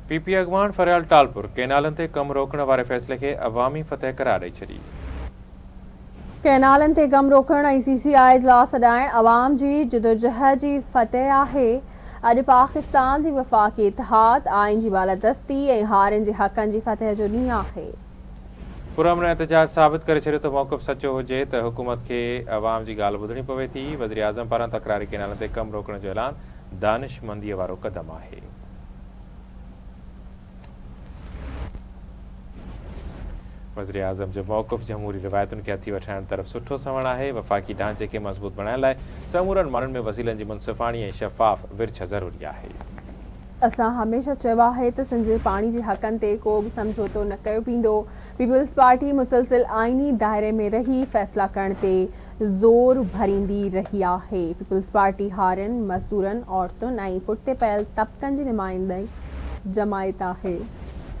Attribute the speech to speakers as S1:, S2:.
S1: P P اڳواڻ فريال ٽالپر ڪئنالن تي ڪم روڪڻ واري فيصلي کي عوامي فتح قرار ڏئي ڇڏي.
S2: ڪئنالن تي ڪم روڪڻ ۽ سي سي آء اجلاس سڏائڻ عوام جي جدوجهد جي فتح آهي، اڄ پاڪستان جي وفاقي اتحاد، آئين جي بالادستي ۽ هارين جي حقن جي فتح جو ڏينهن آهي.
S1: پرامن احتجاج ثابت ڪري ڇڏيو ته موقف سچو هجي ته حڪومت کي عوام جي ڳالهه ٻڌڻي پوي ٿي، وزيراعظم پاران تڪراري ڪئنالن تي ڪم روڪڻ جو اعلان دانشمنديء وارو قدم آهي. وزيراعظم جو موقف جمهوري روايتن کي هٿي وٺرائڻ طرف سٺو سنوڻ آهي، وفاقي ڍانچي کي مضبوط بڻائڻ لاء سمورن ماڻهن ۾ وسيلن جي منصفاڻي ۽ شفاف ورڇ ضروري آهي.
S2: اسان هميشه چيو آهي ته سنڌ جي پاڻي جي حقن تي ڪو به سمجهوتو نه ڪيو ويندو، پيپلز پارٽي مسلسل آئيني دائري ۾ رهي فيصلا ڪرڻ تي زور ڀريندي رهي آهي، پيپلز پارٽي هارين، مزدورن، عورتن ۽ پٺتي پيل طبقن جي نمائندي جماعت آهي.